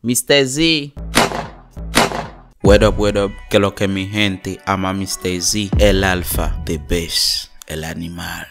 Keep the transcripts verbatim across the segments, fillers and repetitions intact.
Mister Z. What up, what up, que lo que mi gente, ama Mister Z, el alfa, the best, el animal.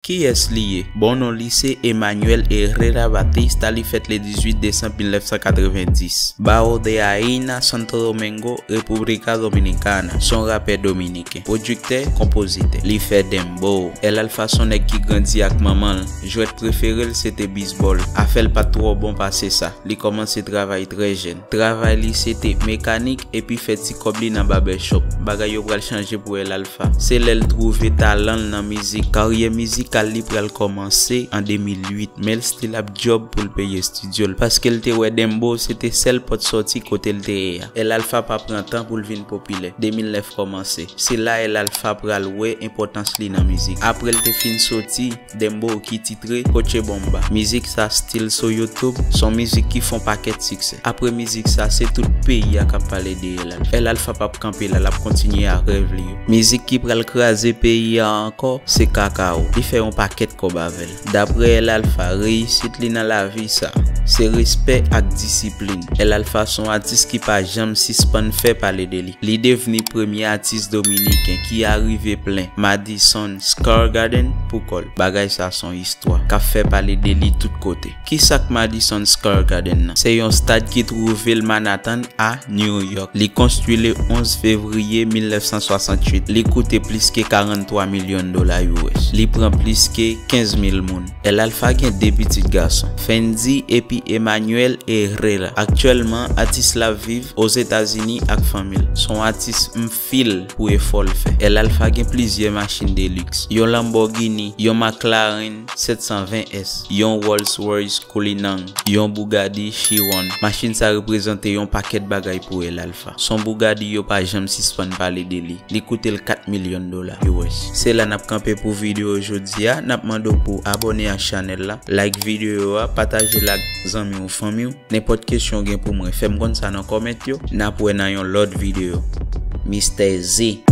Kiyès li ye? Bon, non li se Emmanuel Herrera Batista, li fèt le dizuit desanm mil nèf san katrevenndis. Bajo de Aina, Santo Domingo, República Dominicana. Se yon rapè dominiken. Pwodiktè, konpozitè. Li fè dembow. El Alfa se yon nèg ki grandi ak manman l. Jwèt prefere l se te bizbòl. Afè l pa t twò bon pase sa. Li kòmanse travay trè jèn. Travay li se te mekanik epi fè ti kòb li nan barbershop. Bagay yo pral chanje pou El Alfa. Se lè l twouve talan l nan mizik. Karyè mizikal li pral kòmanse an de mil uit, men l still ap djòb pou l peye estidyo l, paske l te wè dembow se te sèl pòt sòti kote l te ye a. El Alfa pa pran tan pou l vin popilè. De mil nèf kòmanse. Se la El Alfa pral wè enpòtans li nan mizik. Apre l te fin soti, dembow ki titre Coche Bomba. Mizik sa still sou YouTube, se yon mizik ki fè yon pakèt siksè. Apre mizik sa, se tout peyi a k ap pale de El Alfa. El Alfa p ap kanpe la, l ap kontinye ak rèv li yo. Mizik ki pral kraze peyi a ankò, se Kakao. Li fè yon pakèt kòb avè l. Daprè El Alfa, reyisit li nan lavi sa, se respè ak disiplin. El Alfa se yon atis ki pa janm sispann fè pale de li. Li devni premye atis dominiken ki arive plen Madison Square Garden pou kò l. Bagay sa se yon istwa k ap fè pale de li tout kote. Kisa k Madison Square Garden nan? Se yon stad ki twouve l Manhattan a New York. Li konstwi le onz fevriye mil nèf san swasantuit. Li koute plis ke karanntwa milyon dola U S. Li pran plis ke kenz mil moun. El Alfa gen de pitit gason, Fendi epi Emmanuel Herrera. Aktyèlman, atis la ap viv Ozetazini ak fanmi l. Se yon atis m feel pou efò l fè. El Alfa gen plizyè machin de luxe. Yon Lamborghini, yon McLaren sèt san ven S, yon Rolls Royce Cullinan, yon Bugatti Chiron. Machin sa reprezante yon pakèt bagay pou El Alfa. Se yon Bugatti yo pa janm sispann pale de li. Li koute l kat milyon dola U S. Se la n ap kanpe pou videyo jodi a. N ap mande w pou w abòne ak chanèl la, like videyo a, pataje l ak zanmi w, fanmi w. Nenpòt kesyon w gen pou mwen, fè m konn sa nan kòmant yo. N ap wè nan yon lòt videyo. Mister Z.